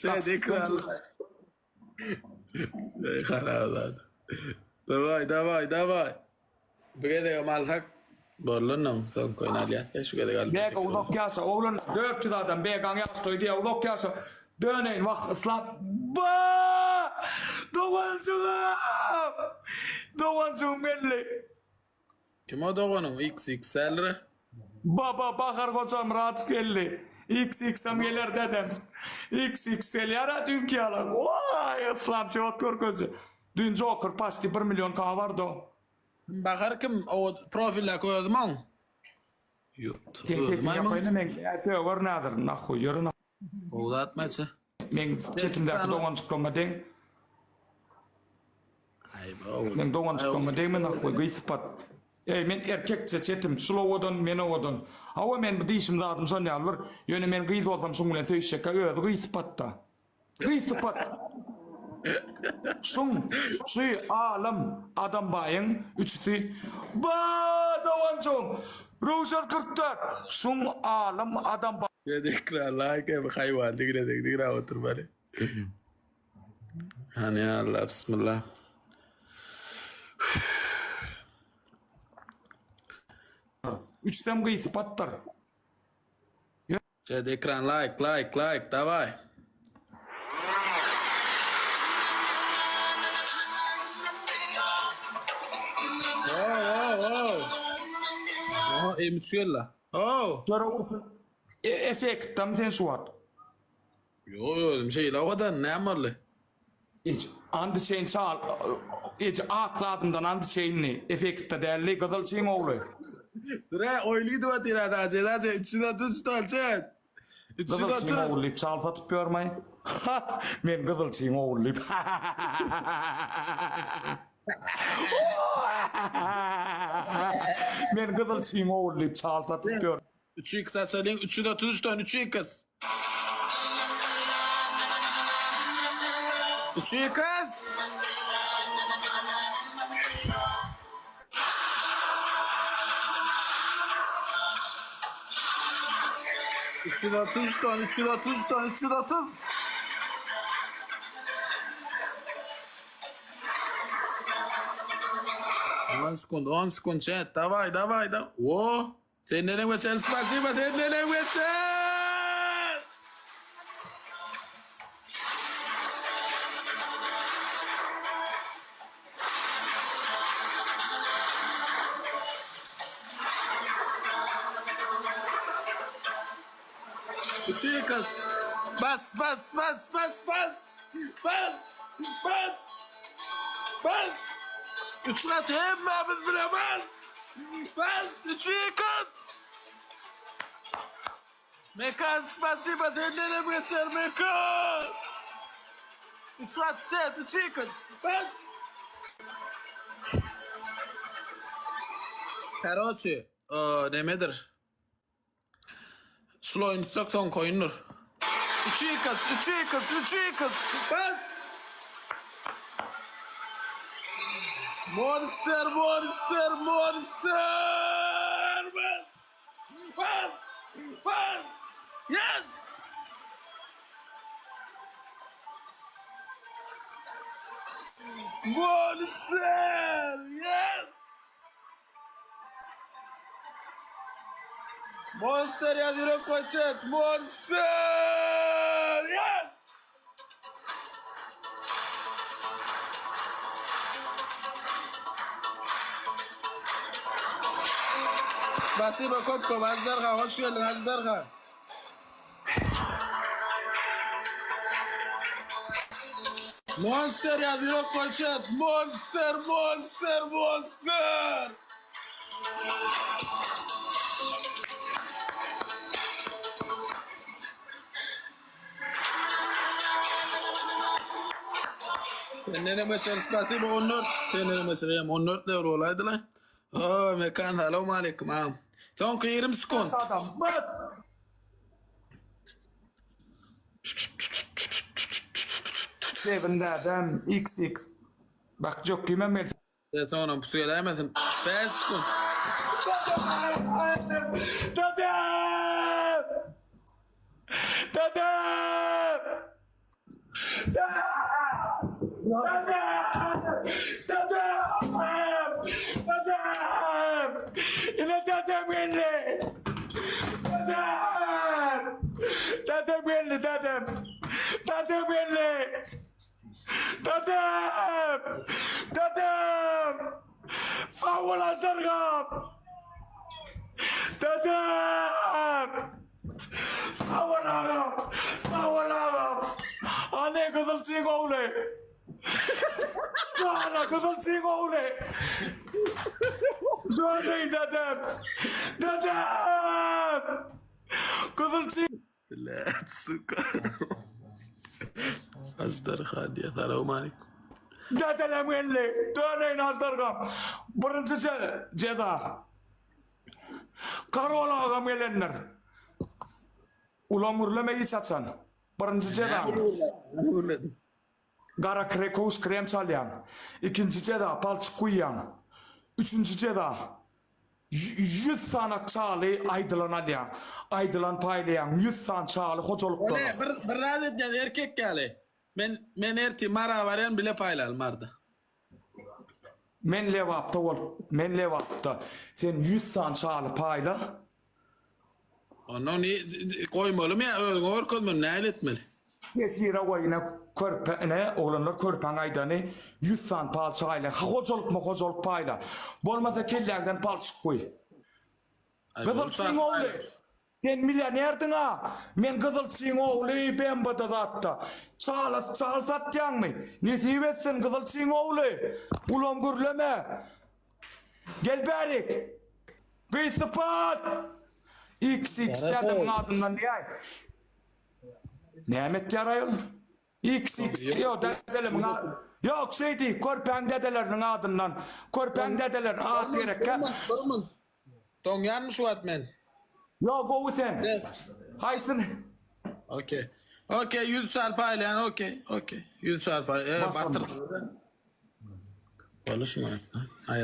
Sen ekran. Ey haramzada. Daway daway daway. Bu gezegem alsak bollanam soň köýün alýas şu gezek alyp. Bega uzak ýaşa oglan 400 adam Begaň ýaş toýy diýýär uzak ýaşa. Döneýin wah yslam. Ba! Doganjygym! Doganjygym geldi. Kim o doganyň XX däldir? Baba Bahar Hojamyradow geldi. XX-em geler dedem. XX gelýär-ä düýnki ýaly. Waý, yslam şewat görkezdi. Düýn Joker paçti bir million ka bardy o. Kim Bahar kim? O profildäki özüm oň. Ýok. Seň sesiňi ýapaýyn-a meň söger näzir nahuý ýöre nahuý. Gowy zatmy içi? Meň çetimdäki doganjyklaryma deň. Meň doganjyklaryma degme nahuý gyz sypat. Eý men erkekçe çetim şul owadan men owadan. Hawa men bu diýşim zadym şon ýaly bir. Ýöne men gyz bolsam şuň bilen söýüşjekkä özi gyz sypatda. Gyz sypat. Şuň şu alym Adambaýyň üçüsi Ba doganjygym Röwşen 44 Şuň alym Adambaý. Ekran like hem haýwan digredek digrap oturmaly. Hany Allah bismillah. Üçüsem gyz sypatdyr. Chat ekran like like like daway. Oh oh oh. Oh M3 geldi. Oh. Jöre ursun. E, effektdami sen şu wagt? Ýok özüm şeýle owadan näme boldy? Hiç and içeýin çal hiç ak zadymdan and içeýinli efektde däldi gyzyl çyň ogly. Bre oýly gidip otyr ada jeda je 330 tol chat. Gyzyl çyň 330. ogly diýip çal satyp ýörmäý. Men gyzyl çyň ogly diýip. Men gyzyl çyň ogly diýip çal satyp ýör. 3x açalyň 333 ton 3x. 3x. 330 ton 330 ton 330. 10 sekund 10 sekund chat daway daway da. Wo. Sendenem geçer spasiba sendenem geçer. Üçü kız. Bas bas bas bas bas. Bas bas. Bas. Üç kat hemmemiz bile bas. Bas. Üçü kız. Mekan spasiba sendenem geçer Mekan. Üç kat chat üçü kız. Bas. Karoçi, o nemedir? Şul oýun tutsak soňky oýundyr. Üçi kız, üçi kız, üçi kız. Bas. Monster, monster, monster. Bas. Bas. Bas. Yes. Monster. Yes. Monster ýaz ýürek goý chat. Monster! Yes! Spasibo köp köp Ajdarha hoş geldiň Ajdarha. Monster ýaz ýürek goý chat. Monster monster monster. Sendenem geçer spasibo 14. Sendenem geçer hem 14 lewr bolaýdylar. O mekan salam aleyküm agam. Soňky 20 sekund. Adam bas. Seven dädem XX. Bak jokimem gel. Soňam pusu geläýmesin. 5 sekund. Dadam! Dadam! Dedem! Dedem! Dedem! Ine dedem geldi! Dedem! Dedem geldi dedem! Dedem geldi! Dedem! Dedem! Sag bol Aždargam! Dedem! Sag bol agam! Sag bol agam! Ana gyzyl çyg ogly! Ana gyzyl çyg ogly! Döneýin dedem! Dedem! Gyzyl çyg Blät suka. Aždarha diýýär. Salowmaleýkum. Dedelem geldi. Döneýin aždarham. Birinji jeza. Karol agam gelendir. Ulam gürleme hiç haçan. Birinji jeza. Gürledim. Gara krekous krem çalýaň. Ikinji jeza palçyk guýýaň. Üçünji jeza 100 sany çaly aýdylan alýaň. Aýdylan paýlaýaň. 100 sany çaly hojalyklara. Ine bir bir zat edýän erkek ýaly. Men men ertir Mara barýan bile paýlaly Marda. Men Lebapda bolup, men Lebapda. Sen 100 sany çaly paýla. Ondan ni goýmalymy ýa özüňe görkezmeli nähili etmeli? Ýesire goý ine körpe ine oglanlar körpäň aýdany 100 sany palçyk aýla ha hojalykmy hojalyk paýla bolmasa kelläňden palçyk guý. Aý Gyzyl bolsa çyň ogly sen millionerdiň-a men gyzyl çyň ogly bmw-da zatda çala çal satýaňmy nesip etsin gyzyl çyň ogly ulam gürleme gel bärik. Gyz sypat! XX dädemiň adyndan diýäý. Näme etýär aýol? XX ýok dädelemiň ady. Ýok şeý diý, körpäň dedeleriniň adyndan. Körpäň dedeleriniň at gerekkä. Doňýanmy şu wagt men? Ýok gowy sen. Haýsyny? Okey. Okey 100 çarpy aýlaýan okey. Okey. 100 çarpy. E, batyr. Boluşma. Aý.